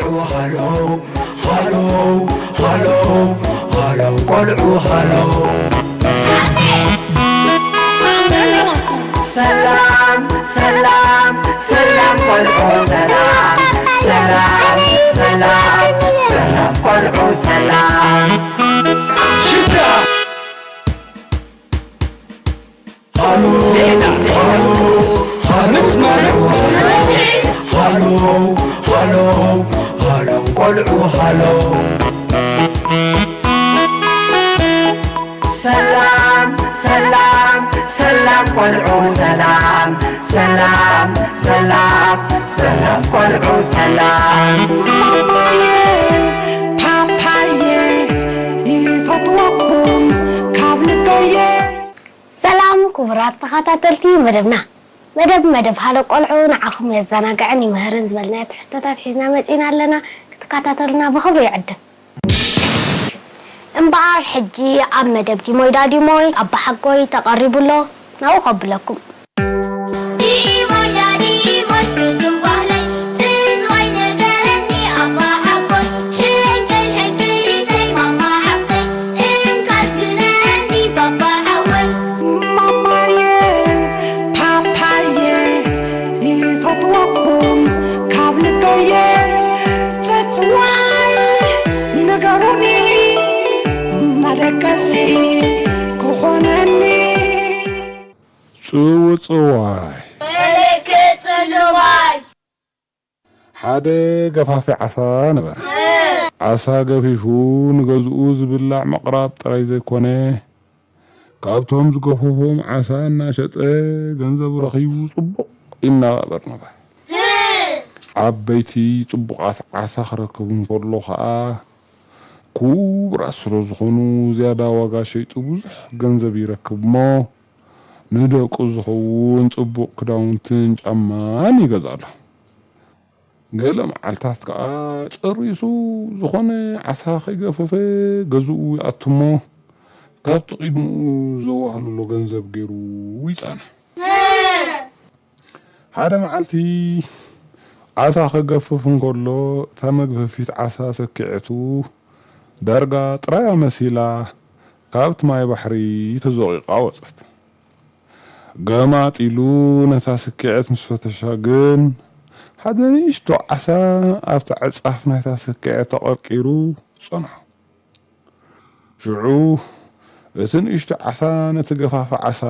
ሃሎ ሃሎ ሃሎ ሃሎ ቆልዑ ሃሎ። ሰላም ሰላም ሰላም ቆልዑ ሰላም። ሰላም ሰላም ሰላም ቆልዑ ሰላም። ሽዳ ሃሎ ሃሎ ሃሎ ሃሎ ሃሎ ሃሎ ቆልዑ ሃሎ። ሰላም ሰላም ሰላም ቆልዑ ሰላም። ሰላም ሰላም ሰላም ቆልዑ ሰላም። ማማየ ፓፓየ ይፈትወኩም ካብ ልበየ። ሰላም ክቡራት ተኸታተልቲ መደብና። መደብ መደብ ሃሎ ቆልዑ ንዓኹም የዘናግዕን ይምህርን ዝበልናዮ ትሕዝቶታት ሒዝና መጺና ኣለና። ክትከታተሉና ብኽብሪ ይዕድም። እምበኣር ሕጂ ኣብ መደብ ዲሞይ ዳዲሞይ ኣባሓጎይ ተቐሪቡ ኣሎ። ናብኡ ከብለኩም። ዲሞይ ዳዲሞይ ፍቱው ባህለይ፣ ትዝታይ ንገረኒ ኣባሓጎይ፣ ሕንቅል ሕንቅሊተይ ማማ ሓፍተይ፣ እንካ ኣስክነኒ ባባ ሓወይ። ማማየ ፓፓየ ይፈትወኩም ካብ ልበየ፣ ጽጽዋይ ንገሩኒ መደቀሲ ክኾነኒ። ጽውጽዋይ። ምልክት ጽልዋይ። ሓደ ገፋፊ ዓሳ ነበረ። ዓሳ ገፊፉ ንገዝኡ ዝብላዕ ምቕራብ ጥራይ ዘይኮነ፣ ካብቶም ዝገፈፎም ዓሳ እናሸጠ ገንዘብ ረኺቡ ጽቡቕ ይነባበር ነበረ። ዓበይቲ ጽቡቓት ዓሳ ክረክብ እንከሎ ኸኣ፣ ክቡራት ስለ ዝኾኑ ዝያዳ ዋጋ ሸይጡ ብዙሕ ገንዘብ ይረክብ እሞ፣ ንደቁ ዝኸውን ጽቡቕ ክዳውንትን ጫማን ይገዝኣሎም። ገለ መዓልታት ከኣ ጨሪሱ ዝኾነ ዓሳ ከይገፈፈ ገዝኡ ይኣቱ እሞ፣ ካብቲ ቅድምኡ ዘዋህለሎ ገንዘብ ገይሩ ይጸንሕ። ሓደ መዓልቲ ዓሳ ክገፍፍ እንከሎ፣ እታ መግፈፊት ዓሳ ሰኪዐቱ፣ ዳርጋ ጥራያ መሲላ ካብቲ ማይ ባሕሪ ተዞቒቓ ወጸት። ገማጥ ኢሉ ነታ ስኪዐት ምስ ፈተሻ ግን፣ ሓደ ንእሽቶ ዓሳ ኣብታ ዕጻፍ ናይታ ስኪዐት ተቐርቂሩ ጸንሖ። ሽዑ እቲ ንእሽቶ ዓሳ ነቲ ገፋፊ ዓሳ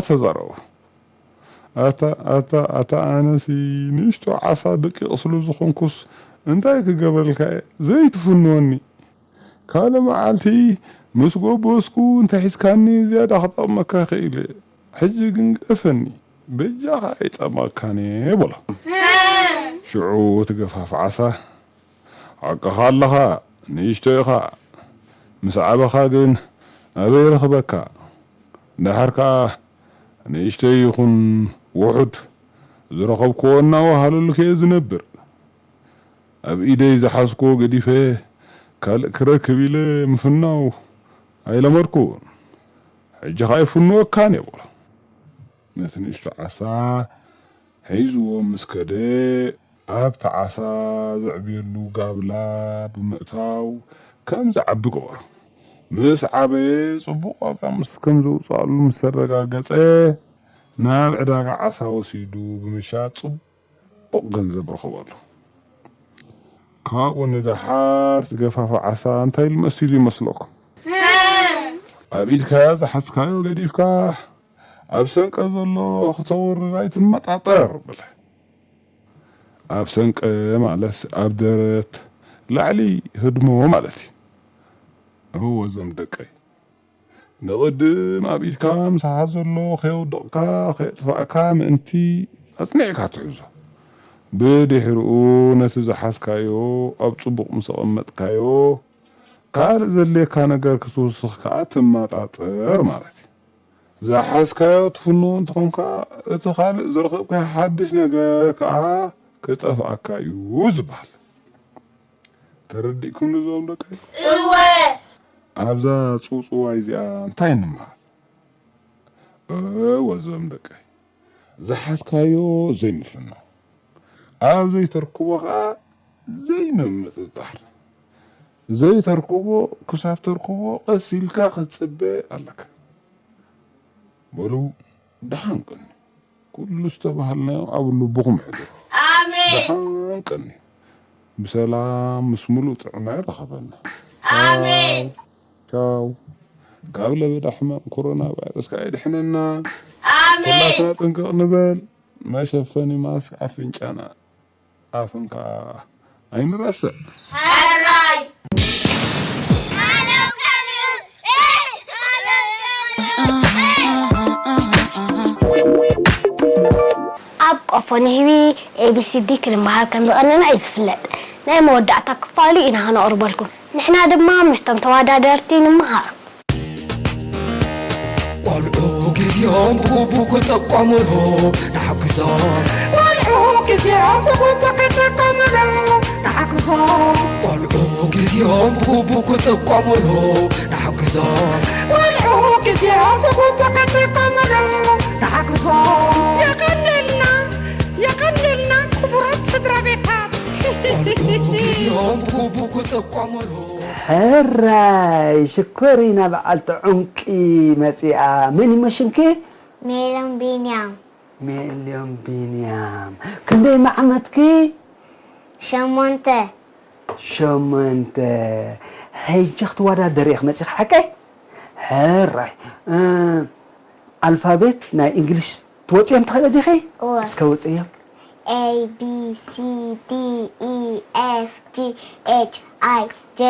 ተዛረቦ። ኣታ፣ ኣታ፣ ኣታ ኣነሲ ንእሽቶ ዓሳ ደቂቕ ስለ ዝኾንኩስ እንታይ ክገብረልካ እየ? ዘይትፍንወኒ። ካልእ መዓልቲ ምስ ጎበዝኩ እንተሒዝካኒ ዝያዳ ክጠቕመካ ክኢለ። ሕጂ ግን ግደፈኒ፣ በጃኻ ኣይጠቕመካን እየ በሎ። ሽዑ እቲ ገፋፊ ዓሳ፣ ሓቅኻ ኣለኻ፣ ንእሽቶ ኢኻ፣ ምስ ዓበኻ ግን ኣበይ ረኽበካ? ደሓር ከኣ ንእሽተይ ይኹን ውሑድ ዝረኸብክዎ እናወሃለልኩ እየ ዝነብር። ኣብ ኢደይ ዝሓዝክዎ ገዲፈ ካልእ ክረክብ ኢለ ምፍናው ኣይለመድኩን። ሕጂ ኸኣ ኣይፍንወካን እየ በሎ። ነቲ ንእሽቶ ዓሳ ሒዝዎ ምስ ከደ፣ ኣብቲ ዓሳ ዘዕብየሉ ጋብላ ብምእታው ከም ዝዓቢ ገበሮ። ምስ ዓበየ ጽቡቕ ዋጋ ምስ ከም ዘውጽኣሉ ምስ ኣረጋገጸ፣ ናብ ዕዳጋ ዓሳ ወሲዱ ብምሻጥ ጽቡቕ ገንዘብ ረኸበሉ። ካብኡ ንደሓር እቲ ገፋፊ ዓሳ እንታይ ኢሉ መሲሉ ይመስለኩም? ኣብ ኢድካ ዝሓዝካዮ ገዲፍካ ኣብ ሰንቀ ዘሎ ክተውርድ ኣይትመጣጠር በለ። ኣብ ሰንቀ ማለት ኣብ ደረት ላዕሊ ህድሞ ማለት እዩ። እወ እዞም ደቀይ፣ ንቕድም ኣብ ኢድካ ምሳሓ ዘሎ ከየውድቕካ ከየጥፋእካ ምእንቲ ኣጽኒዕካ ትሕዞ። ብድሕሪኡ ነቲ ዝሓዝካዮ ኣብ ጽቡቕ ምስ ኣቐመጥካዮ፣ ካልእ ዘድልየካ ነገር ክትውስኽ ከኣ ትመጣጠር ማለት እዩ። ዝሓዝካዮ ትፍንዎ እንተኾንካ፣ እቲ ካልእ ዝረኸብካዮ ሓድሽ ነገር ከኣ ክጠፍኣካ እዩ ዝበሃል። ተረዲእኩም ንዞም ደቀይ? እወ። ኣብዛ ጽውጽዋይ እዚኣ እንታይ ንምሃር? እወ፣ እዞም ደቀይ። ዝሓዝካዮ ዘይምፍናው። ኣብ ዘይተርክቦ ኸኣ ዘይምምጽጻር። ዘይተርክቦ ክሳብ ተርክቦ ቀስ ኢልካ ክትጽበ ኣለካ። በሉ ደሓን ቅኒ። ኩሉ ዝተባሃልናዮ ኣብ ልብኹም ሕደሩ። ኣሜን። ደሓን ቅኒ። ብሰላም ምስ ምሉእ ጥዕና ይራኸበና። ኣሜን። ቻው። ካብ ለበዳ ሕማም ኮሮና ቫይረስ ከዓ ይድሕነና። ኣሜን። ኩላትና ጥንቅቕ ንበል። መሸፈኒ ማስክ ኣፍንጫና ኣፍን ከዓ ኣይንረስዕ። ሕራይ። ኣብ ቆፎ ንህቢ ኤ ቢ ሲ ዲ ክንመሃር ከም ዝቐነና እዩ ዝፍለጥ። ናይ መወዳእታ ክፋሉ ኢና ከነቕርበልኩም። ንሕና ድማ ምስቶም ተወዳደርቲ ንምሃር። ቆልዑ ግዜኦም ብግቡእ ክጥቀሙሉ ንሓግዞም። ቆልዑ ግዜኦም ብግቡእ ክጥቀሙሉ ንሓግዞም። ቆልዑ ግዜኦም ብግቡእ ክጥቀሙሉ ንሓግዞም። ቆልዑ ግዜኦም ብግቡእ ክጥቀሙሉ ንሓግዞም። የቐንየልና፣ የቐንየልና ክቡራት ስድራ ቤታት። ቆልዑ ግዜኦም ብግቡእ ክጥቀሙሉ። ሕራይ ሽኮሪና በዓልቲ ዕንቂ መጺኣ። መን እሞ ሽምኪ? ሜሎም ቢንያም። ሜሎም ቢንያም። ክንደይ ዓመትኪ? ሸሞንተ። ሸሞንተ። ሕጂ ክትወዳደሪ ኢኺ መጺኺ ሓቀይ? ሕራይ። እ፣ ኣልፋቤት ናይ እንግሊሽ ትወጽዮም ትኽእሊ ዲኺ? እወ። እስከ ውጽዮም። A, B, C, D, E, F, G, H, I, J,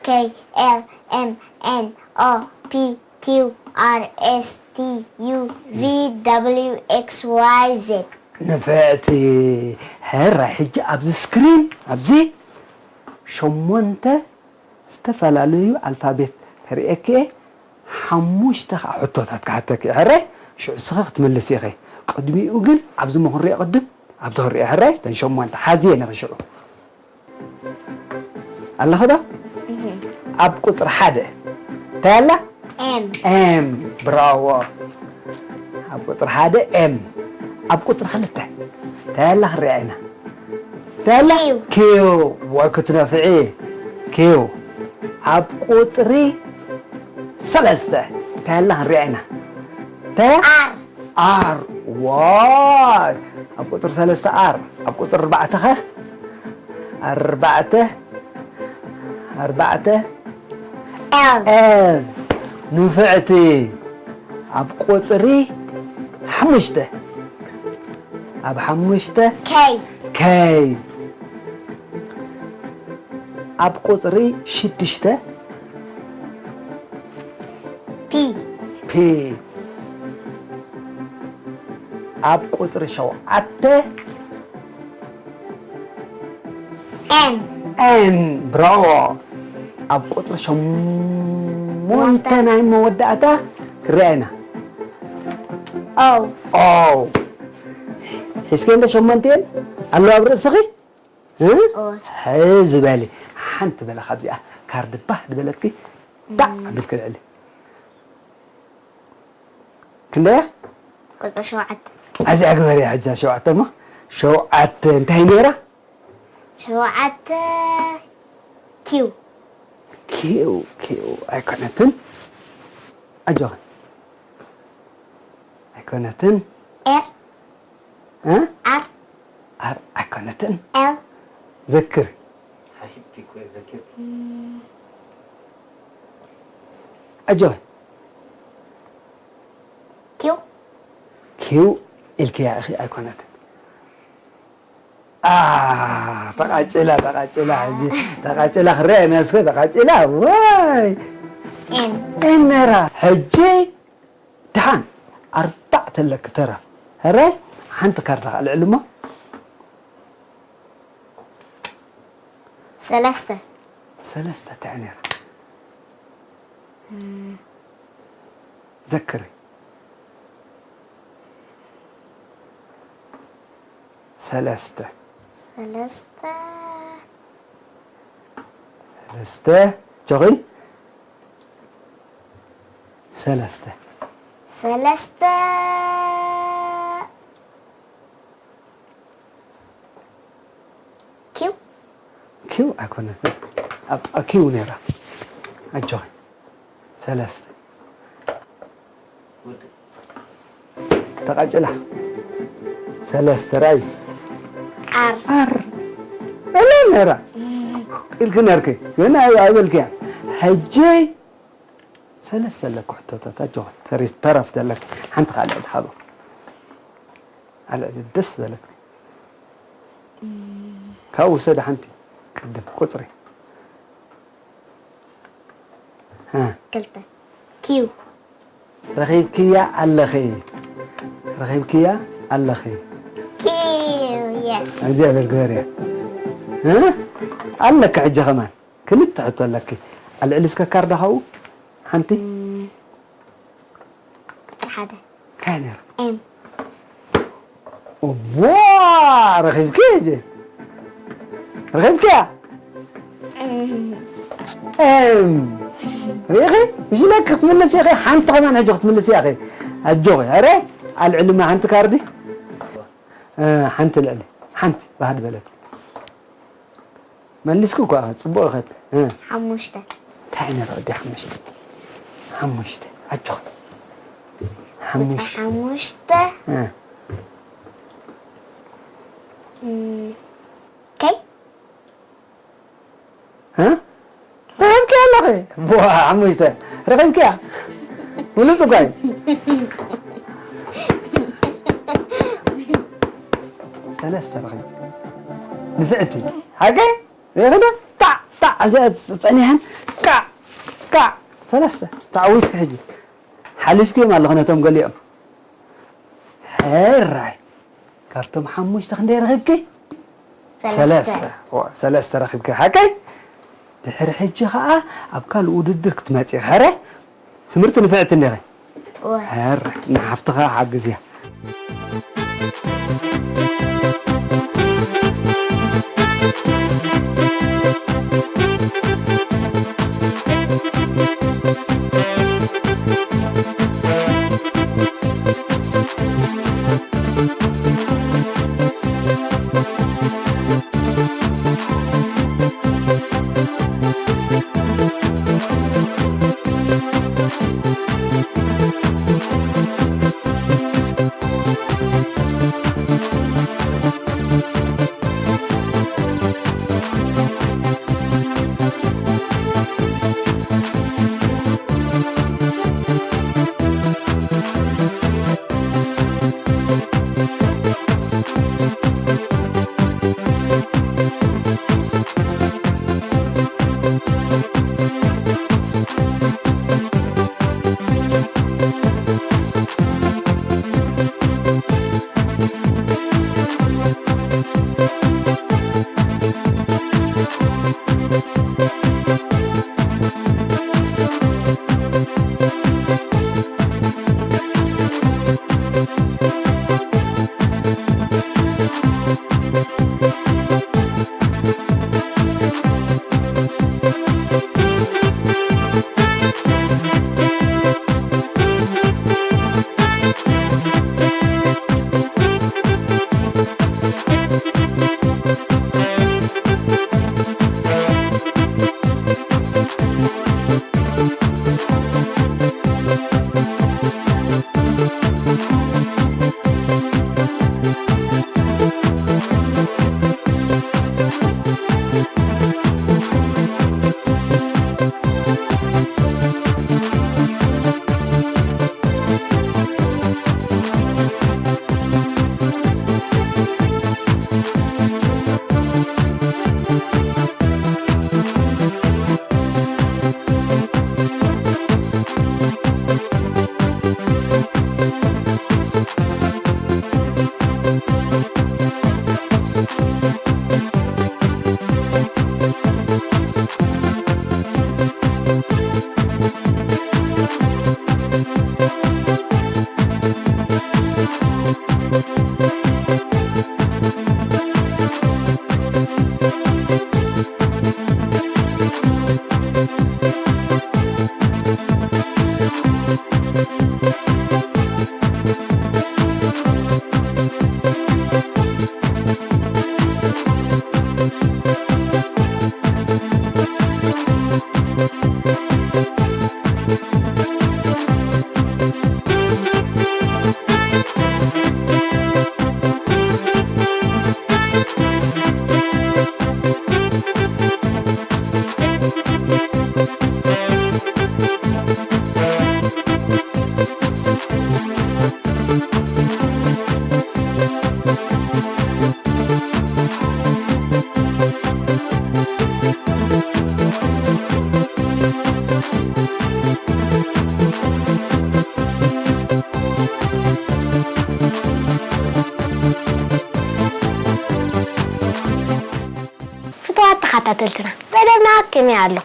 K, L, M, N, O, P, Q, R, S, T, U, V, W, X, Y, Z። ንፍዕቲ። ሕራይ ሕጂ ኣብዚ ስክሪን ኣብዚ ሸሞንተ ዝተፈላለዩ ኣልፋቤት ከርእየኪ እየ። ሓሙሽተ ከዓ ሕቶታት ክሓተኪ እየ። ሕራይ ሽዑ እስኺ ክትምልሲ ኢኺ። ቅድሚኡ ግን ኣብዚ ሞ ክንሪኦ ቅድም፣ ኣብዚ ክንሪኦ። ሕራይ እተን ሸሞንተ ሓዝየን ኢኺ ሽዑ። ኣለኺ ዶ? ኣብ ቁፅሪ ሓደ እንታይ ኣላ? ኤም። ኤም። ብራቮ። ኣብ ቁፅሪ ሓደ ኤም። ኣብ ቁፅሪ ክልተ እንታይ ኣላ ክንሪኣ ኢና? እንታይ ኣላ? ኪው። ኪው። ወይ ክትነፍዒ። ኪው። ኣብ ቁፅሪ ሰለስተ እንታይ ኣላ ክንሪኣ ኢና? እንታይ ኣላ? ኣር። ኣር። ዋይ። ኣብ ቁፅሪ ሰለስተ ኣር። ኣብ ቁፅሪ ኣርባዕተ ኸ? ኣርባዕተ። ኣርባዕተ። ኤል። ኤል። ንፍዕቲ። ኣብ ቁፅሪ ሓሙሽተ። ኣብ ሓሙሽተ። ከይ። ከይ። ኣብ ቁፅሪ ሽዱሽተ። ፒ። ፒ። ኣብ ቁፅሪ ሸውዓተ። ኤን። ኤን። ብራቮ። ኣብ ቁፅሪ ሸሞንተ ናይ መወዳእታ ክሪኣ ኢና። ኦ። ኦ። ሒዝኪ እንደ ሸሞንተ እየን ኣለዋ ኣብ ርእስኺ? እ? ኦ። ሕዚ በሊ፣ ሓንቲ በላ ካብዚኣ ካርድ ባህ ዝበለትኪ፣ ዳዕ ኣቢልኪ ልዕሊ። ክንደያ? ቁፅሪ ሸውዓተ። ኣዚኣ ግበርያ ሕጂ ሸውዓተ እሞ። ሸውዓተ እንታይ ነይራ? ሸውዓተ ኪው። ኪው፣ ኪው ኣይኮነትን። ኣጆኺ። ኣይኮነትን። ኤር። እ? ኣር። ኣር ኣይኮነትን። ኤል። ዘክሪ። ሓሲብኪ እኮ ዘኪርኪ። ኣጆኺ። ኪው። ኪው ኢልክያ ኢኺ ኣይኮነትን። ኣ፣ ተቓጭላ፣ ተቓጭላ፣ ሕጂ ተቓጭላ ክረአ ነስከ ተቓጭላ። ዋይ። ኤን። ኤን ነራ። ሕጂ ደሓን ኣርባዕተ ኣለኪ ተራ። ሕራይ ሓንቲ ካርድ ኸኣ ልዕሊ እሞ። ሰለስተ። ሰለስተ እንታይ ነራ? ዘክሪ። ሰለስተ። ሰለስተ። ሰለስተ። ጆኺ። ሰለስተ። ሰለስተ። ኪው። ኪው ኣይኮነትን። ኣብ ጥቓ ኪው ነይራ። ኣጆኺ። ሰለስተ። ተቓጭላ። ሰለስተ ራይ። ኣር። ኣር። እላ ነይራ። ኢልኪ ነርኪ። ግን ኣይ-፣ ኣይበልክያ። ሕጂ ሰለስተ ኣለኩ ሕቶታት። ኣጆኺ። ተሪ-፣ ተረፍ ዘለኪ። ሓንቲ ካልእ ድሓቦ። ኣልዕሊ ደስ በለትኪ። ካብኡ ውሰድ ሓንቲ። ቅድም ቁጽሪ። ሃ። ክልተ። ኪው። ረኺብክያ ኣለኺ። ረኺብክያ ኣለኺ። ኪው፣ የስ። እግዚኣብሔር ግበርያ። እ? ኣለካ ሕጂ ከማን። ክልተ ሕቶ ኣለኪ። ኣልዕሊ እስከ ካርዳ ካብኡ ሓንቲ። እም፣ ቁጽሪ ሓደ። እንታይ ነይሩ? ኤም። ዋ፣ ረኺብኪ ሕጂ? ረኺብኪያ? እም። ኤም። ርኢኺ? ብሽለኪ ክትምልሲ ኢኺ፣ ሓንቲ ከማን ሕጂ ክትምልሲ ኢኺ። ኣጆኺ። ኣረ፣ ኣልዕሊ ማ ሓንቲ ካርዲ? እ፣ ሓንቲ ልዕሊ። ሓንቲ፣ ባህድ በለት። መሊስኪ እኮ ኢኺ፣ ጽቡቕ ኢኺ። እ። ሓሙሽተ። እንታይ ነይሩ ወዲ ሓሙሽተ? ሓሙሽተ። ኣጆኺ። ቁጽሪ ሓሙሽተ። ሓሙሽተ። እ። እም፣ ከይ? እ? ረኺብኪያ ኣለኺ? ዋ፣ ሓሙሽተ። ረኺብኪያ? ፍሉጥ እኮ እዩ። ሰለስተ ረኺብ። ንፍዕቲ። ሓቂ? ይኸደ? ታዕ፣ ታዕ፣ እዚ ጸኒሐን። ካ፣ ካ። ሰለስተ። ተዓዊትኪ ሕጂ። ሓሊፍክዮም ኣለኹ ነቶም ገሊኦም። ሕራይ። ካብቶም ሓሙሽተ ክንደይ ረኺብኪ? ሰለስተ። ሰለስተ። ዋ፣ ሰለስተ ረኺብኪ። ሓቀይ? ድሕሪ ሕጂ ኸኣ ኣብ ካልእ ውድድር ክትመጺ። ሕረ? ትምህርቲ ንፍዕቲ እንዲኺ? እወ። ሕረ፣ ንሓፍትኻ ሓግዝያ። ተኸታተልትና፣ መደብና ከመይ ኣሎ?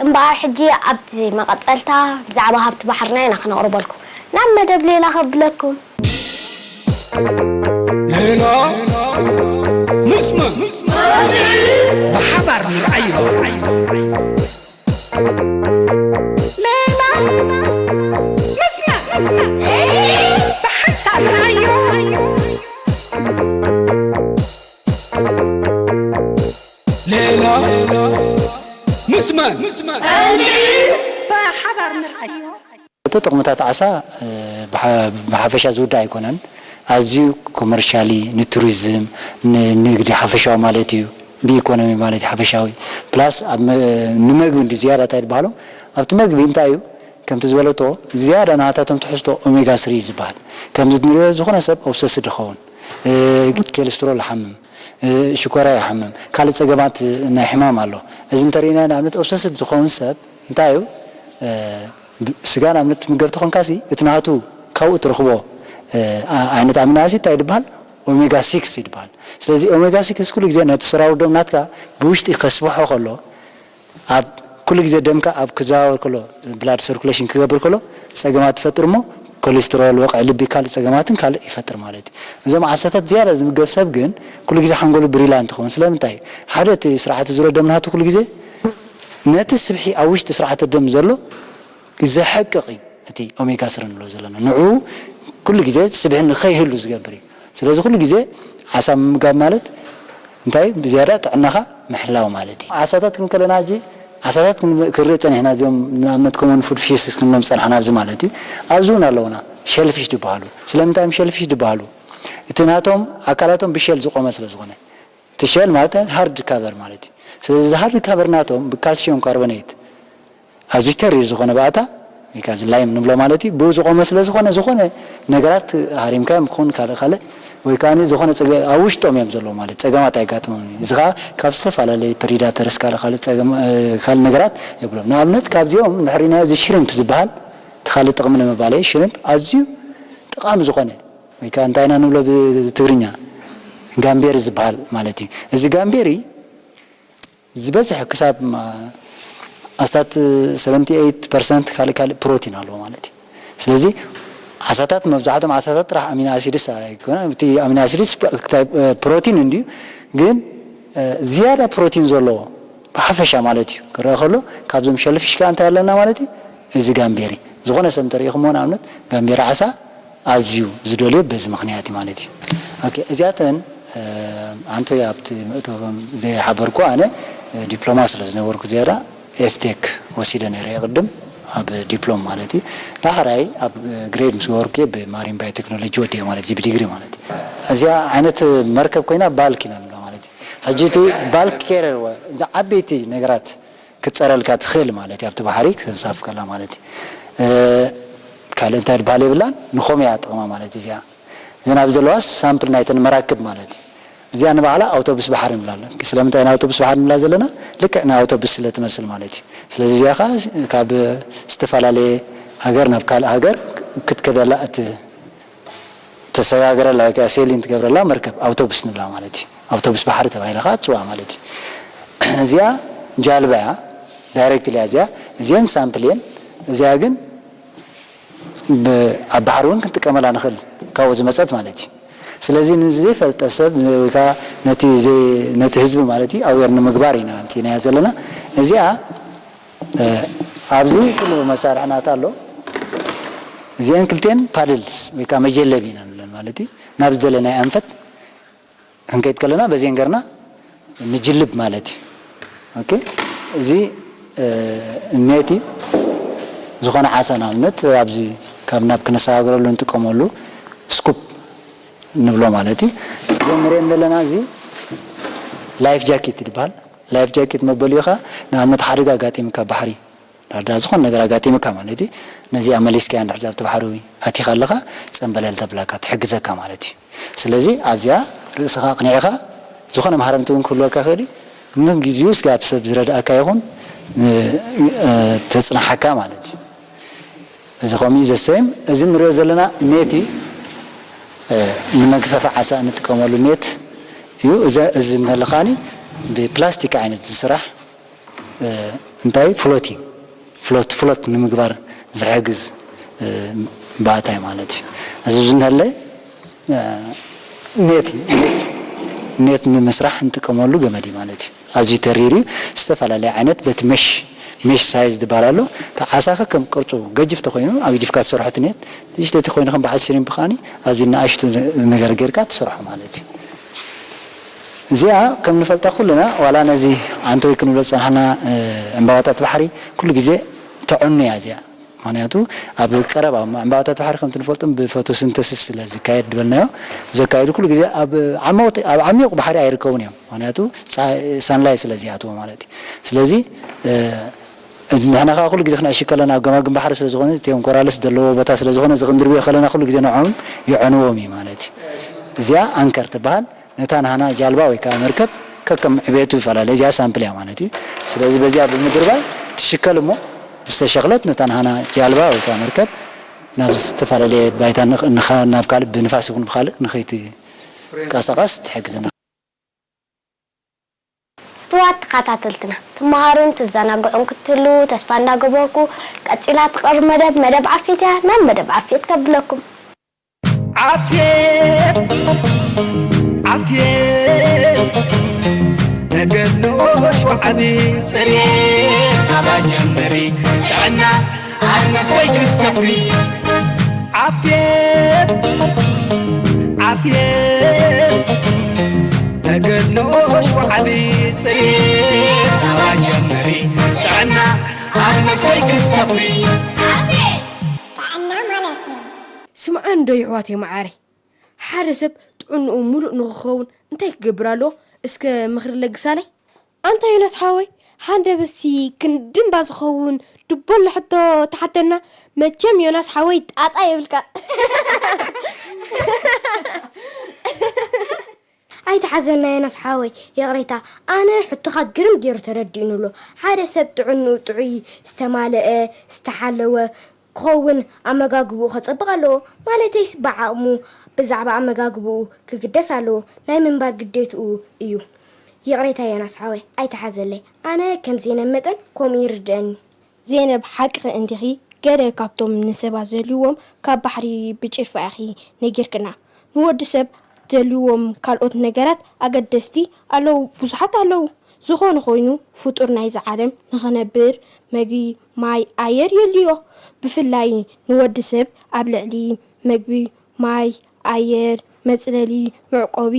እምበኣር ሕጂ ኣብቲ መቐጸልታ ብዛዕባ ሃብቲ ባሕርና ኢና ክነቕርበልኩም። ናብ መደብ ሌላ ከብለኩም። ሌላ ምስመን ብሓባር ንርኣዮ። ሌላ ምስመን ብሓንሳብ ንርኣዮ። ሌላ ምስመን ብሓባር ንርኣዮ። እቲ ጥቕምታት ዓሳ ብሓፈሻ ዝውዳእ ኣይኮነን። ኣዝዩ ኮመርሻሊ ንቱሪዝም ንንግዲ ሓፈሻዊ ማለት እዩ። ብኢኮኖሚ ማለት ሓፈሻዊ ፕላስ ኣብ ንመግቢ እንዲ ዝያዳ እንታይ ዝበሃሎም ኣብቲ መግቢ እንታይ እዩ ከምቲ ዝበለቶ ዝያዳ ናሃታቶም ትሕዝቶ ኦሜጋ ስሪ ዝበሃል ከምዚ ንሪኦ ዝኾነ ሰብ ኦብሰስድ ይኸውን። ኬልስትሮል ይሓምም፣ ሽኮራ ይሓምም፣ ካልእ ፀገማት ናይ ሕማም ኣሎ። እዚ እንተሪእና ንኣብነት ኦብሰስድ ዝኸውን ሰብ እንታይ እዩ ስጋ ንኣብነት ትምገብ ተኾንካሲ እቲ ናቱ ካብኡ ትረኽቦ ዓይነት ኣሚኖ ኣሲድ እንታይ ይድበሃል? ኦሜጋ ሲክስ ይድበሃል። ስለዚ ኦሜጋ ሲክስ ኩሉ ግዜ ነቲ ስራውር ደም ናትካ ብውሽጢ ከስብሖ ከሎ ኣብ ኩሉ ግዜ ደምካ ኣብ ክዘዋወር ከሎ ብላድ ሰርኩሌሽን ክገብር ከሎ ፀገማት ትፈጥር እሞ ኮሌስትሮል፣ ወቕዒ ልቢ፣ ካልእ ፀገማትን ካልእ ይፈጥር ማለት እዩ። እዞም ዓሳታት ዝያዳ ዝምገብ ሰብ ግን ኩሉ ግዜ ሓንጎሉ ብሪላንት ይኸውን። ስለምንታይ? ሓደ እቲ ስርዓተ ዝሮ ደም ናቱ ኩሉ ግዜ ነቲ ስብሒ ኣብ ውሽጢ ስርዓተ ደም ዘሎ ዘሕቅቕ እዩ። እቲ ኦሜጋ ስሪ ንብሎ ዘለና ንዑ ኩሉ ግዜ ስብሒ ንኸይህሉ ዝገብር እዩ። ስለዚ ኩሉ ግዜ ዓሳ ምምጋብ ማለት እንታይ ብዝያዳ ጥዕናኻ ምሕላው ማለት እዩ። ዓሳታት ክንከለና ሕጂ ዓሳታት ክንርኢ ፀኒሕና እዚኦም ንኣብነት ኮመን ፉድ ፊሽስ ክንብሎም ዝፀናሕና ኣብዚ ማለት እዩ። ኣብዚ እውን ኣለውና ሸልፊሽ ዝበሃሉ። ስለምንታይ እዮም ሸልፊሽ ዝበሃሉ? እቲ ናቶም ኣካላቶም ብሸል ዝቆመ ስለ ዝኾነ እቲ ሸል ማለት ሃርድ ካቨር ማለት እዩ። ስለዚ እዚ ሃርድ ካቨር ናቶም ብካልሽየም ካርቦኔት ኣዝዩ ተሪር ዝኾነ ባእታ ወይ ከዓ እዚ ላይም ንብሎ ማለት እዩ። ብኡ ዝቆመ ስለ ዝኾነ ዝኾነ ነገራት ሃሪምካዮም ክኾን ካልእ ካልእ ወይ ከዓ ዝኾነ ፀገ ኣብ ውሽጦም እዮም ዘለዉ ማለት ፀገማት ኣይጋጥሞም እዩ። እዚ ከዓ ካብ ዝተፈላለዩ ፕሪዳተርስ ካልእ ካልእ ፀገም ካልእ ነገራት የብሎም። ንኣብነት ካብዚኦም እንድሕር ሪናዮ እዚ ሽሪምፕ ዝበሃል እቲ ካልእ ጥቕሚ ንምባል እዩ። ሽሪምፕ ኣዝዩ ጠቓሚ ዝኾነ ወይ ከዓ እንታይ ኢና ንብሎ ብትግርኛ ጋምቤሪ ዝበሃል ማለት እዩ። እዚ ጋምቤሪ ዝበዝሕ ክሳብ ኣስታት ሰቨንቲ ኤይት ፐርሰንት ካልእ ካልእ ፕሮቲን ኣለዎ ማለት እዩ። ስለዚ ዓሳታት መብዛሕትኦም ዓሳታት ጥራሕ ኣሚኖ ኣሲድስ ኣይኮነ እቲ ኣሚኖ ኣሲድስ ፕሮቲን እንድዩ ግን ዝያዳ ፕሮቲን ዘለዎ ብሓፈሻ ማለት እዩ ክረአ ከሎ ካብዞም ሸልፊሽ ከዓ እንታይ ኣለና ማለት እዩ እዚ ጋምቤሪ ዝኾነ ሰብ እንተሪኢኹሞ ንኣብነት ጋምቤሪ ዓሳ ኣዝዩ ዝደልዮ በዚ ምኽንያት እዩ ማለት እዩ። ኦኬ እዚኣተን ኣንቶይ ኣብቲ መእተዎም ዘይሓበርኩ ኣነ ዲፕሎማ ስለ ዝነበርኩ ዝያዳ ኤፍቴክ ወሲደ ነይረ ቅድም ኣብ ዲፕሎም ማለት እዩ ዳሕራይ ኣብ ግሬድ ምስ ገበርኩ ብማሪን ባዮ ቴክኖሎጂ ወዲየ ማለት እዩ ብዲግሪ ማለት እዩ እዚኣ ዓይነት መርከብ ኮይና ባልክ ኢና ንብላ ማለት እዩ ሕጂ እቲ ባልክ ኬረር እዛ ዓበይቲ ነገራት ክትፀረልካ ትኽእል ማለት እዩ ኣብቲ ባሕሪ ክተንሳፍፍ ከላ ማለት እዩ ካልእ እንታይ ዝበሃል የብላን ንኾም እያ ጥቕማ ማለት እዩ እዚኣ እዘን ኣብ ዘለዋስ ሳምፕል ናይተን መራክብ ማለት እዩ እዚኣ ንባዕላ ኣውቶቡስ ባሕሪ ንብላ ኣለና ስለምንታይ ኢና ኣውቶቡስ ባሕሪ ንብላ ዘለና ልክዕ ናይ ኣውቶቡስ ስለ ትመስል ማለት እዩ ስለዚ እዚኣ ከዓ ካብ ዝተፈላለየ ሃገር ናብ ካልእ ሃገር ክትከደላ እቲ ተሰጋግረላ ወይ ከዓ ሴሊን ትገብረላ መርከብ ኣውቶቡስ ንብላ ማለት እዩ ኣውቶቡስ ባሕሪ ተባሂላ ከዓ ትፅዋዕ ማለት እዩ እዚኣ ጃልባ እያ ዳይሬክትሊ እያ እዚኣ እዚአን ሳምፕል እየን እዚኣ ግን ኣብ ባሕሪ እውን ክንጥቀመላ ንኽእል ካብኡ ዝመፀት ማለት እዩ ስለዚ ንዘይፈልጠ ሰብ ወይ ከዓ ነቲ ህዝቢ ማለት እዩ ኣዌር ንምግባር ኢና ኣምፂእናያ ዘለና እዚኣ ኣብዚ ኩሉ መሳርሕናት ኣሎ እዚአን ክልቴን ፓድልስ ወይ ከዓ መጀለቢ ኢና ንብለን ማለት እዩ ናብ ዝደለናይ ኣንፈት ክንከይድ ከለና በዚአን ገርና ንጅልብ ማለት እዩ ኦኬ እዚ ኔት እዩ ዝኾነ ዓሳ ንኣብነት ኣብዚ ካብ ናብ ክነሰጋግረሉ ንጥቀመሉ ስኩፕ ንብሎ ማለት እዩ እዘን ንሪአን ዘለና እዚ ላይፍ ጃኬት ይበሃል ላይፍ ጃኬት መበሊኡ ከዓ ንኣብነት ሓደጋ ኣጋጢምካ ባሕሪ ዳርዳ ዝኾነ ነገር ኣጋጢምካ ማለት እዩ ነዚኣ መሊስካያ እንድሕር ኣብቲ ባሕሪ ኣቲኻ ኣለኻ ፀንበለል ተብላካ ትሕግዘካ ማለት እዩ ስለዚ ኣብዚኣ ርእስኻ ኣቕኒዕኻ ዝኾነ ማህረምቲ እውን ክህልወካ ይኽእል እዩ ንግዜኡ ስጋብ ሰብ ዝረድኣካ ይኹን ተፅናሓካ ማለት እዩ እዚ ከምኡ ዘሰም እዚ ንሪኦ ዘለና ኔት እዩ ንመግፈፊ ዓሳ እንጥቀመሉ ኔት እዩ እዚ እንተለኻኒ ብፕላስቲክ ዓይነት ዝስራሕ እንታይ ፍሎቲንግ ፍሎት ፍሎት ንምግባር ዝሕግዝ ባእታይ ማለት እዩ። እዚ እንተለ ኔት ኔት ንምስራሕ እንጥቀመሉ ገመድ እዩ ማለት እዩ። ኣዝዩ ተሪር እዩ። ዝተፈላለየ ዓይነት በቲ መሽ መሽ ሳይዝ ዝበሃል ኣሎ። እቲ ዓሳ ከከም ቅርጹ ገጅፍ ተኮይኑ ኣግጅፍካ ትሰርሖ እቲ ኔት፣ ንእሽተይ ተኮይኑ ከም በዓል ሽሪምፕ ከዓኒ ኣዝዩ ንኣሽቱ ነገር ጌርካ ትሰርሖ ማለት እዩ። እዚኣ ከም ንፈልጣ ኩልና ዋላ ነዚ ዓንተወይ ክንብሎ ዝጸናሕና ዕምባባታት ባሕሪ ኩሉ ግዜ ተዕኑ እያ እዚኣ። ምክንያቱ ኣብ ቀረባ ዕምባባታት ባሕሪ ከምቲ ንፈልጦም ብፎቶሲንተሲስ ስለ ዝካየድ ዝበልናዮ ዘካየዱ ኩሉ ግዜ ኣብ ዓሚቕ ባሕሪ ኣይርከቡን እዮም። ምክንያቱ ሳንላይ ስለ ዝኣትዎ ማለት እዩ። ስለዚ ንሕና ከዓ ኩሉ ግዜ ክነዕሽ ከለና ኣብ ገማግም ባሕሪ ስለ ዝኾነ እቲኦም ኮራልስ ዘለዎ ቦታ ስለ ዝኾነ እዚ ክንድርብዮ ከለና ኩሉ ግዜ ንዖም ይዕንዎም እዩ ማለት እዩ። እዚኣ ኣንከር ትበሃል። ነታ ናህና ጃልባ ወይ ከዓ መርከብ ከከም ዕቤቱ ይፈላለ። እዚኣ ሳምፕል እያ ማለት እዩ። ስለዚ በዚኣ ብምድርባይ ትሽከል እሞ ምስ ተሸኽለት ነታ ናህና ጃልባ ወይ ከዓ መርከብ ናብ ዝተፈላለየ ባይታ ናብ ካልእ ብንፋስ ይኹን ብካልእ ንኸይትንቀሳቐስ ትሕግዘና። ክቡራት ተኸታተልትና ትመሃሩን ትዘናግዑን ክትህልዉ ተስፋ እንዳገበርኩ ቀጺላ ትቐርብ መደብ መደብ ዓፊት እያ። ናብ መደብ ዓፊት ከብለኩም። ዓፍየት ዓፍየት ተገድሎ ሸውዓቢ ጽሬት ኣባ ጀምሪ ጥዕና ኣብ ነብሰይ ክትሰፍሪ ዓፍየት ዓፍየት ተገድሎ ሸውዓቢ ጽሬት ኣባ ጀምሪ ጥዕና ኣብ ነብሰይ ክትሰፍሪ ዓፍየት ጥዕና ማለት እዩ። ስምዓኒ ዶ የሕዋተይ መዓረይ፣ ሓደ ሰብ ጥዕንኡ ምሉእ ንኽኸውን እንታይ ክገብር ኣለዎ? እስከ ምኽሪ ለግሳለይ። ኣንታ ዮናስ ሓወይ፣ ሃንደበትሲ ክንዲ እምባ ዝኸውን ድቦሎ ሕቶ ትሓተና? መቸም ዮናስ ሓወይ ጣጣ የብልካን። ኣይትሓዘና ዮናስ ሓወይ፣ ይቕሬታ፣ ኣነ ሕቶኻ ግርም ገይሩ ተረዲኡኒ ኣሎ። ሓደ ሰብ ጥዕንኡ ጥዑይ፣ ዝተማለአ፣ ዝተሓለወ ክኸውን ኣመጋግብኡ ከጸብቕ ኣለዎ። ማለተይስ ብዓቕሙ ብዛዕባ ኣመጋግብኡ ክግደስ ኣለዎ። ናይ ምንባር ግዴትኡ እዩ። ይቕሬታ ዮናስ ሓወይ፣ ኣይትሓዘለይ። ኣነ ከም ዜነብ መጠን ከምኡ ይርድኣኒ። ዜነብ ሓቅኺ እንዲኺ፣ ገለ ካብቶም ንሰባት ዘልዎም ካብ ባሕሪ ብጭልፋ ኢኺ ነጊርክና። ንወዲ ሰብ ዘልዎም ካልኦት ነገራት ኣገደስቲ ኣለዉ፣ ብዙሓት ኣለዉ። ዝኾነ ኮይኑ ፍጡር ናይዚ ዓለም ንኽነብር መግቢ፣ ማይ፣ ኣየር የድልዮ። ብፍላይ ንወዲ ሰብ ኣብ ልዕሊ መግቢ፣ ማይ፣ ኣየር፣ መጽለሊ፣ መዕቆቢ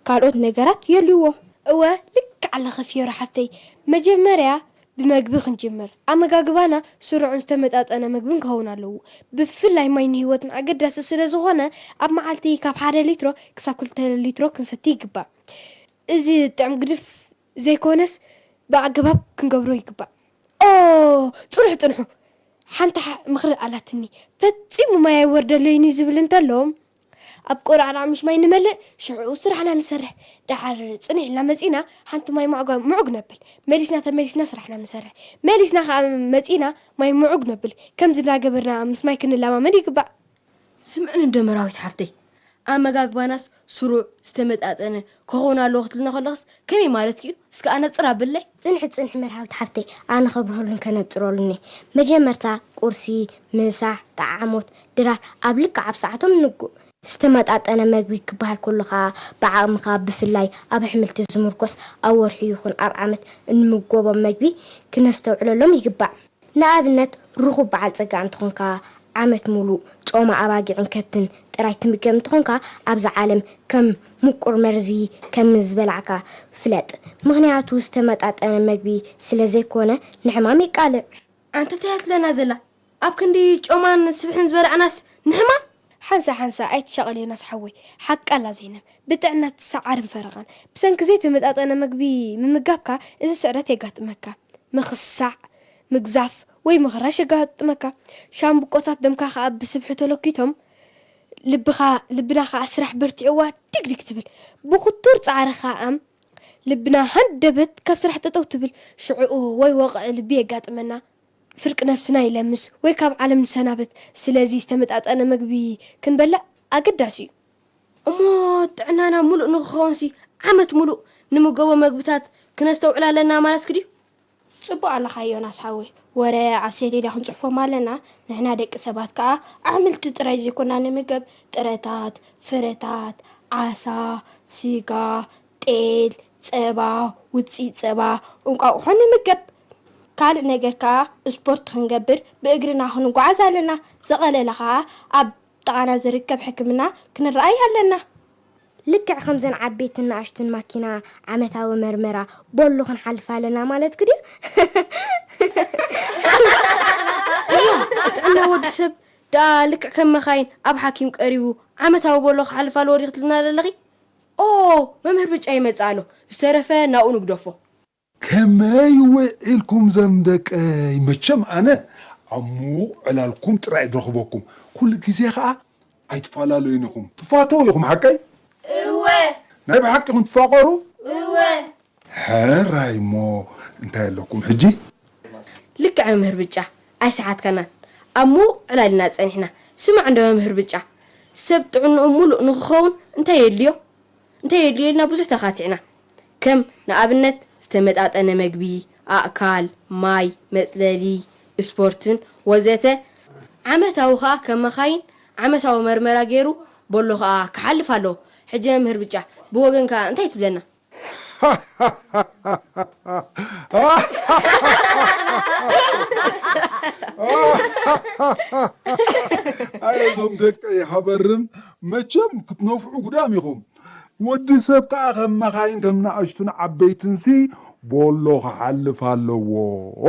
ካልኦት ነገራት የልዎ። እወ ልክዕ ኣለኺ ፊዮሪ ሓፍተይ። መጀመርያ ብመግቢ ክንጅምር። ኣመጋግባና ስሩዕን ዝተመጣጠነ መግብን ክኸውን ኣለዎ። ብፍላይ ማይ ንህይወትና ኣገዳሲ ስለ ዝኾነ ኣብ መዓልቲ ካብ ሓደ ሊትሮ ክሳብ ክልተ ሊትሮ ክንሰቲ ይግባእ። እዚ ጥዕም ግድፍ ዘይኮነስ ብኣገባብ ክንገብሮ ይግባእ። ኦ ጽኑሕ ጽንሑ። ሓንቲ ምኽሪ ኣላትኒ። ፈጺሙ ማይ ኣይወርደለይን እዩ ዝብል እንተሎ ኣብ ቆራዕራዕ ምሽ ማይ ንመልእ ሽዑ ስራሕና ንሰርሕ። ደሓር ጽንሕ ኢልና መጺና ሓንቲ ማይ ማዕጓ ምዑግ ነብል። መሊስና ተመሊስና ስራሕና ንሰርሕ። መሊስና ከኣ መጺና ማይ ምዑግ ነብል። ከምዚ እንዳገበርና ምስ ማይ ክንለማመድ ይግባእ። ስምዕኒ እንዶ መራዊት ሓፍተይ፣ ኣመጋግባናስ ስሩዕ ዝተመጣጠነ ክኸውን ኣለዎ ክትብልና ከለኽስ ከመይ ማለትኪ እዩ? እስከ ኣነጽር ኣብለይ። ጽንሒ ጽንሒ መርሃዊት ሓፍተይ፣ ኣነ ከብርሀሉን ከነጽረሉን እየ። መጀመርታ ቁርሲ፣ ምሳሕ፣ ጠዓሞት፣ ድራር ኣብ ልክዕ ኣብ ሰዓቶም ንጉእ። ዝተመጣጠነ መግቢ ክበሃል ከሎ ከኣ ብዓቕምኻ ብፍላይ ኣብ ኣሕምልቲ ዝምርኮስ ኣብ ወርሒ ይኹን ኣብ ዓመት እንምገቦም መግቢ ክነስተውዕለሎም ይግባእ። ንኣብነት ርኹብ በዓል ጸጋ እንተኾንካ ዓመት ሙሉእ ጮማ ኣባጊዕን ከብትን ጥራይ ትምገብ እንተኾንካ ኣብዚ ዓለም ከም ሙቁር መርዚ ከም ዝበላዕካ ፍለጥ። ምኽንያቱ ዝተመጣጠነ መግቢ ስለ ዘይኮነ ንሕማም የቃልዕ። ኣንታ ታይ እያ ትብለና ዘላ? ኣብ ክንዲ ጮማን ስብሕን ዝበላዕናስ ንሕማም? ሓንሳ ሓንሳ ኣይትሻቐል ዮናስ ሓወይ፣ ሓቃ ኣላ ዘይነብ፣ ብጥዕና ትሰዓርን ፈረቓን። ብሰንኪ ዘይተመጣጠነ መግቢ ምምጋብካ እዚ ስዕረት የጋጥመካ። ምኽሳዕ፣ ምግዛፍ ወይ ምኽራሽ የጋጥመካ። ሻምብቆታት ደምካ ከኣ ብስብሒ ተለኪቶም ልብኻ ልብና ከኣ ስራሕ በርቲዕዋ ዲግ ዲግ ትብል። ብኽቱር ጻዕሪ ከኣ ልብና ሃንደበት ካብ ስራሕ ጠጠው ትብል። ሽዕኡ ወይ ወቕዒ ልቢ የጋጥመና። ፍርቂ ነብስና ይለምስ ወይ ካብ ዓለም ንሰናበት። ስለዚ ዝተመጣጠነ መግቢ ክንበልዕ ኣገዳሲ እዩ። እሞ ጥዕናና ምሉእ ንኽኸውንሲ ዓመት ምሉእ ንምገቦ መግብታት ክነስተውዕል ኣለና ማለትኪ ድዩ? ጽቡቕ ኣለኻ ዮናስ ሓወይ። ወረ ኣብ ሰሌዳ ክንጽሕፎም ኣለና። ንሕና ደቂ ሰባት ከኣ ኣሕምልቲ ጥራይ ዘይኮና ንምገብ፣ ጥረታት፣ ፍረታት፣ ዓሳ፣ ስጋ፣ ጤል፣ ጸባ፣ ውጽኢት ጸባ፣ እንቋቑሖ ንምገብ። ካልእ ነገር ከኣ ስፖርት ክንገብር ብእግርና ክንጓዓዝ ኣለና። ዝቐለለ ከኣ ኣብ ጥቓና ዝርከብ ሕክምና ክንረኣይ ኣለና። ልክዕ ከምዘን ዓበይትን ንኣሽቱን ማኪና ዓመታዊ መርመራ ቦሎ ክንሓልፍ ኣለና ማለትኪ ድዩ? ጥዕና ወዲ ሰብ ደኣ ልክዕ ከም መኻይን ኣብ ሓኪም ቀሪቡ ዓመታዊ ቦሎ ክሓልፍ ኣለዎ ዲኺ ትብልና ዘለኺ? ኦ፣ መምህር ብጫ ይመጽእ ኣሎ። ዝተረፈ ናብኡ ንግደፎ። ከመይ ውዒልኩም ዘም ደቀይ? መቸም ኣነ ኣብ ምዉቕ ዕላልኩም ጥራይ ዝረኽበኩም። ኩሉ ግዜ ኸኣ ኣይትፈላለዩን ኢኹም። ትፋተዉ ኢኹም፣ ሓቀይ? እወ። ናይ ብሓቂ ኢኹም ትፋቐሩ? እወ። ሕራይ እሞ እንታይ ኣለኩም ሕጂ? ልክዕ መምህር ብጫ፣ ኣይሰሓትካናን። ኣብ ምዉቕ ዕላል ኢና ጸኒሕና። ስማዕ እንዶ መምህር ብጫ፣ ሰብ ጥዕንኡ ምሉእ ንኽኸውን እንታይ የድልዮ? እንታይ የድልዮ ኢልና ብዙሕ ተኻቲዕና። ከም ንኣብነት ዝተመጣጠነ መግቢ፣ ኣእካል፣ ማይ፣ መጽለሊ፣ ስፖርትን ወዘተ። ዓመታዊ ኸኣ ከም መኻይን ዓመታዊ መርመራ ገይሩ ቦሎ ኸኣ ክሓልፍ ኣለዎ። ሕጂ መምህር ብጫ ብወገንካ እንታይ ትብለና? ኣየ እዞም ደቀይ ሃበርም፣ መቸም ክትነፍዑ ጉዳም ኢኹም። ወዲ ሰብ ከኣ ከም መኻይን ከም ንኣሽቱን ዓበይትንሲ ቦሎ ክሓልፍ ኣለዎ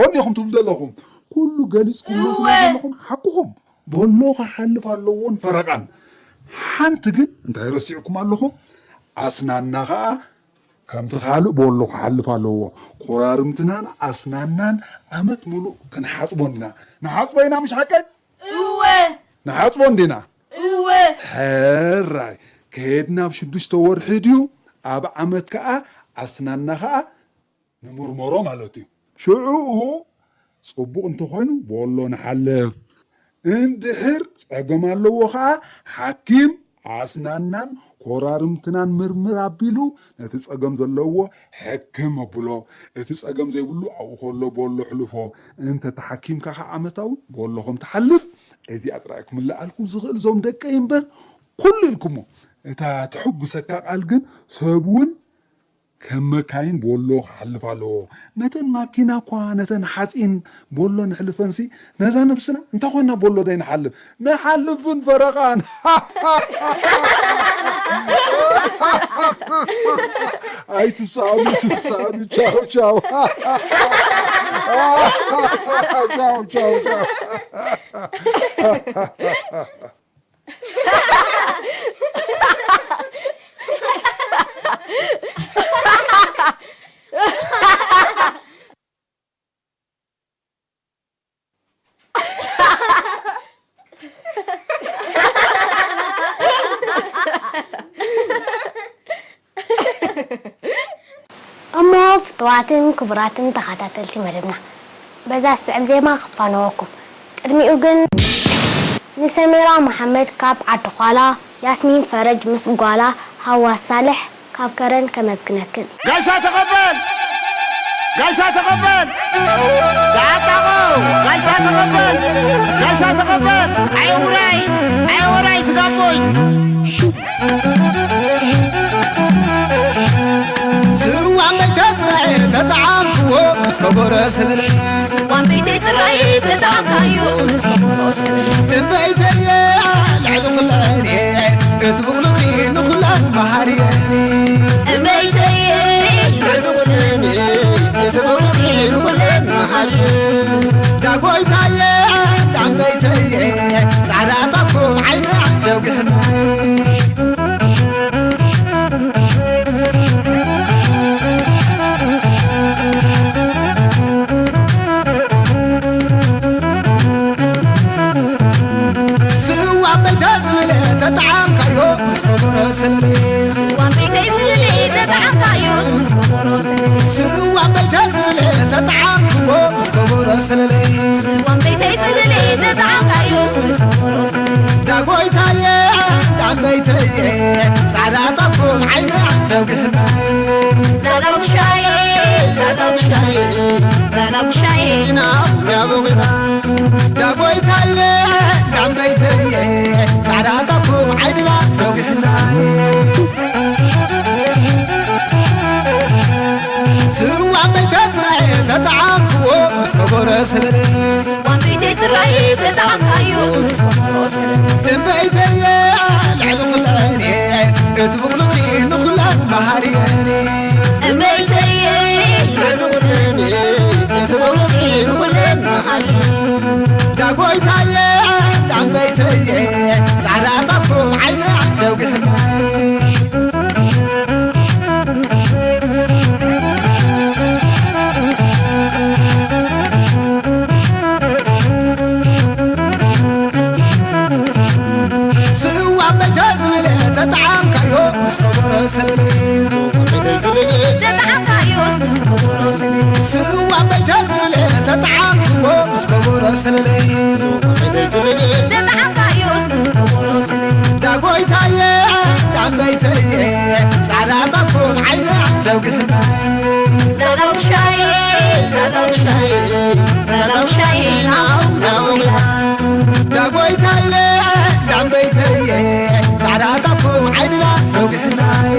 እንዲኹም ትብሉ ዘለኹም። ኩሉ ገሊጽኩሞ ስለ ዘለኹም ሓቅኹም። ቦሎ ክሓልፍ ኣለዎን ፈረቓን። ሓንቲ ግን እንታይ ረሲዕኩም ኣለኹም? ኣስናና ከኣ ከምቲ ካልእ ቦሎ ክሓልፍ ኣለዎ። ኮራርምትናን ኣስናናን ዓመት ሙሉእ ክንሓጽቦ እንዲና። ንሓጽቦ ኢና፣ ምሽ ሓቀይ? እወ። ንሓጽቦ እንዲና። እወ። ሕራይ፣ ከየድና ኣብ ሽዱሽተ ወርሒ ድዩ? ኣብ ዓመት ከኣ ኣስናና ከኣ ንምርመሮ ማለት እዩ። ሽዑኡ ጽቡቕ እንተኾይኑ ቦሎ ንሓልፍ። እንድሕር ጸገም ኣለዎ ኸኣ ሓኪም ኣስናናን ኮራርምትናን ምርምር ኣቢሉ ነቲ ጸገም ዘለዎ ሕክም ኣብሎ። እቲ ጸገም ዘይብሉ ኣብኡ ከሎ ቦሎ ኣሕልፎ። እንተ ተሓኪምካ ኸኣ ዓመታዊ ቦሎ ከም ትሓልፍ እዚኣ ጥራይ ክምልኣልኩም ዝኽእል እዞም ደቀይ እምበር ኩሉ ኢልኩሞ። እታ ተሐጉሰካ ቃል ግን ሰብ እውን ከም መካይን ቦሎ ክሓልፍ ኣለዎ። ነተን ማኪና እኳ ነተን ሓጺን ቦሎ ነሕልፈንሲ ነዛ ነብስና እንታይ ኾንና ቦሎ ዘይንሓልፍ? ንሓልፍን ፈረቓን። ኣይትስኣኑ፣ ኣይትስኣኑ። ቻው፣ ቻው። ቻው፣ ቻው፣ ቻው። እሞ ፍቱዋትን ክቡራትን ተኸታተልቲ መደብና፣ በዛ ዝስዕብ ዜማ ክፋነወኩም። ቅድሚኡ ግን ንሰሜራ መሓመድ ካብ ዓዲ ዃላ፣ ያስሚን ፈረጅ ምስ ጓላ ሃዋ ሳልሕ ካብ ከረን ከመስግነክን። ጋሻ ተቐበል! ጋሻ ተቐበል! ተዓጣቑ! ጋሻ ተቐበል! ጋሻ ተቐበል! ኣይ ውራይ! ኣይ ውራይ ስጋቦይ! ስዋን በይተ ጽራይ ተጠዓምክዎ ምስ ከበሮ ስብሪ። ስዋን በይተ ጽራይ ተጠዓምካዮ ምስ ከበሮ ስብሪ። እምበይተየ ልዕሊ ኩለን እቲ ብቕልኺ ንኹለን መሃርየን። እምበይተየ ልዕሊ ኩለን እቲ ብቕልኺ ንኹለን መሃርየን። ዳጎይታየ ዳምበይተየ ጻዕዳ ጣፍኩም ዓይና ደውግሕና። ስዋ በይተ ዝብለ ተጠዓምካዮ ምስ ከበሮ ሰለለ። ስዋ በይተ ዝብለ ተጠዓምካዮ ምስ ከበሮ ሰለለ። ስዋ በይተ ዝብለ ተጠዓምክዎ ምስ ከበሮ ሰለለ። ስዋ በይተ ዝብለ ተጠዓምካዮ ምስ ከበሮ ሰለለ። ዳጎይታየ ዳምበይተየ ጻዕዳ ጣፎም ዓይና ደው ግሕና። ዛራጉሻዬ፣ ዛራጉሻዬ፣ ዛራጉሻዬ። ኢና ያቦግና ዳጎይታዬ፣ ዳምበይተዬ፣ ጻዕዳ ጣፎም ዓይና ደው ግሕና። ስዋ እምበይተ ጽራየ ተጠዓምክዎ ምስ ከበሮ ሰለለ። ስዋ እምበይተ ጽራየ ተጠዓምካዮ ምስ ከበሮ ሰለለ። እምበይተየ ልዕሊ ኩለን እቲ ብቑልኺ ንኹለን መሃርየን። እምበይተየ ልዕሊ ኩለን እቲ ብቑልኺ ንኹለን መሃርየን። ዳጎይታየ ዳምበይተየ ጻዕዳ ጣፎም ዓይና ደው ግሕና። ስዋ እምበይተ ዝብለ ተጠዓምካዮ ምስ ከበሮ ሰለለ። ተጠዓምካዮስ ምስ ከበሮ ሰለለ። ስዋ እምበይተ ዝብለ ተጠዓምክዎ ምስ ከበሮ ሰለለ። ተጠዓምካዮስ ምስ ከበሮ ሰለለ። ዳጎይታየ ዳምበይተየ ጻዕዳ ጣፎም ዓይና ደው ግሕና። ዛራጉሻዬ፣ ዛራጉሻዬ፣ ዛራጉሻዬ ናው ናው ኢላ። ዳጎይታየ ዳምበይተየ ጻዕዳ ጣፎም ዓይና ደው ግሕናየ።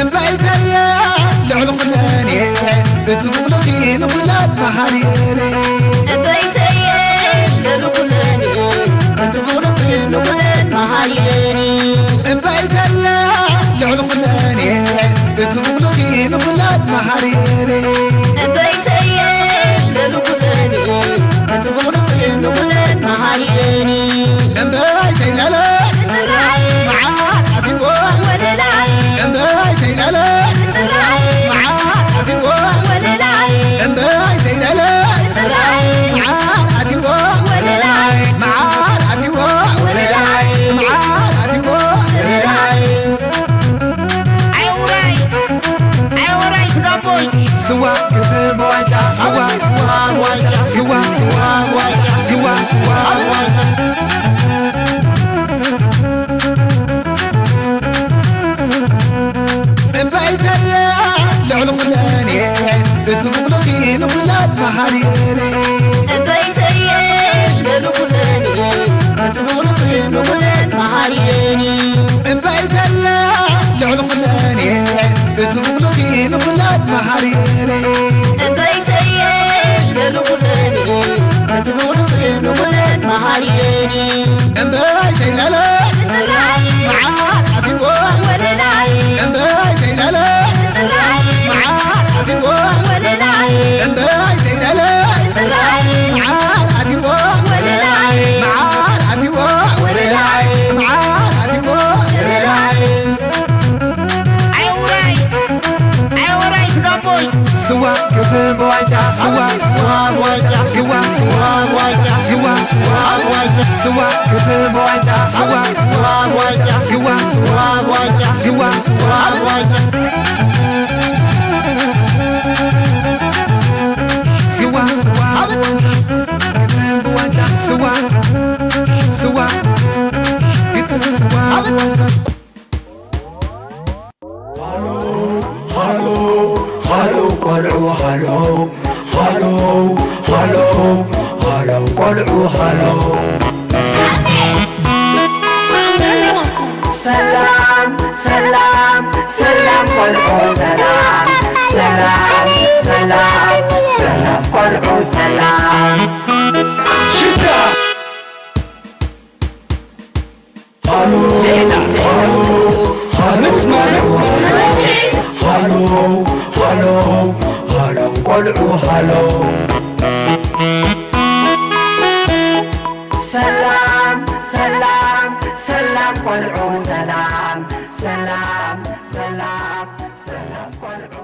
እምበይተየ ልዕሊ ኩለንየ እቲ ብቑልኺ ንኹለን መሃርየን። እምበይተየ ልዕሊ ኩለንየ እቲ ብቑልኺ ንኹለን መሃርየን። እምበይተየ ልዕሊ ኩለንየ እቲ ብቑልኺ ንኹለን መሃርየን። እምበይተየ ልዕሊ ኩለንየ እቲ ብቑልኺ ንኹለን መሃርየን። እምበይተይ ለለ ንጽራይ መዓር ኣትዎ ወለላይ። እምበይተይ ለለ ንጽራይ መዓር ኣትዎ ወለላይ። እምበይተይ ለለ ንጽራይ መዓር ኣትዎ ወለላይ። መዓር ኣትዎ ወለላይ። መዓር ኣትዎ ወለላይ። ኣይ ውራይ፣ ኣይ ውራይ ስጋቦይ። ስዋ ክትም ዋንጫ፣ ስዋ፣ ስዋ ዋንጫ፣ ስዋ፣ ስዋ ዋንጫ፣ ስዋ፣ ስዋ ዋንጫ። እምበይተየ ልዕሊ ኩለንየ፣ እቲ ብቑልኺ ንኹለን መሃርየን። እምበይተየ ልዕሊ ኩለንየ፣ እቲ ብቑልኺ ንኹለን መሃርየን። እምበይተየ ልዕሊ ኩለንየ፣ እቲ ብቑልኺ ንኹለን መሃርየን። እምበይተየ ልዕሊ ኩለንየ፣ እቲ ብቑልኺ ንኹለን መሃርየን። እምበይተይ ለለ ንጽራይ መዓር ኣትዎ ወለላይ። እምበይተይ ለለ ንጽራይ መዓር ኣትዎ ወለላይ። እምበይተይ ለለ ንጽራይ መዓር ኣትዎ ወለላይ። መዓር ኣትዎ ወለላይ። መዓር ኣትዎ ወለላይ። ኣይ ውራይ፣ ኣይ ውራይ ስጋቦይ። ስዋ ክትም ዋንጫ፣ ስዋ፣ ስዋ ዋንጫ፣ ስዋ፣ ስዋ ዋንጫ፣ ስዋ፣ ስዋ ዋንጫ፣ ስዋ ክትም ዋንጫ፣ ስዋ፣ ስዋ ዋንጫ፣ ስዋ፣ ስዋ ዋንጫ፣ ስዋ፣ ስዋ ዋንጫ። ስዋ፣ ስዋ፣ ክትም ዋንጫ፣ ስዋ፣ ስዋ፣ ክትም ስዋ ዋንጫ። ሃሎ፣ ሃሎ፣ ሃሎ ቆልዑ ሃሎ፣ ሃሎ፣ ሃሎ፣ ሃሎ ቆልዑ ሃሎ። ሰላም፣ ሰላም፣ ሰላም ቆልዑ ሰላም፣ ሰላም፣ ሰላም፣ ሰላም ቆልዑ ሰላም። ሽዳ ሃሎ፣ ዜና፣ ሃሎ፣ ሃሎ፣ ሃሎ፣ ሃሎ፣ ሃሎ፣ ቆልዑ ሃሎ። ሰላም፣ ሰላም፣ ሰላም ቆልዑ ሰላም፣ ሰላም፣ ሰላም፣ ሰላም ቆልዑ።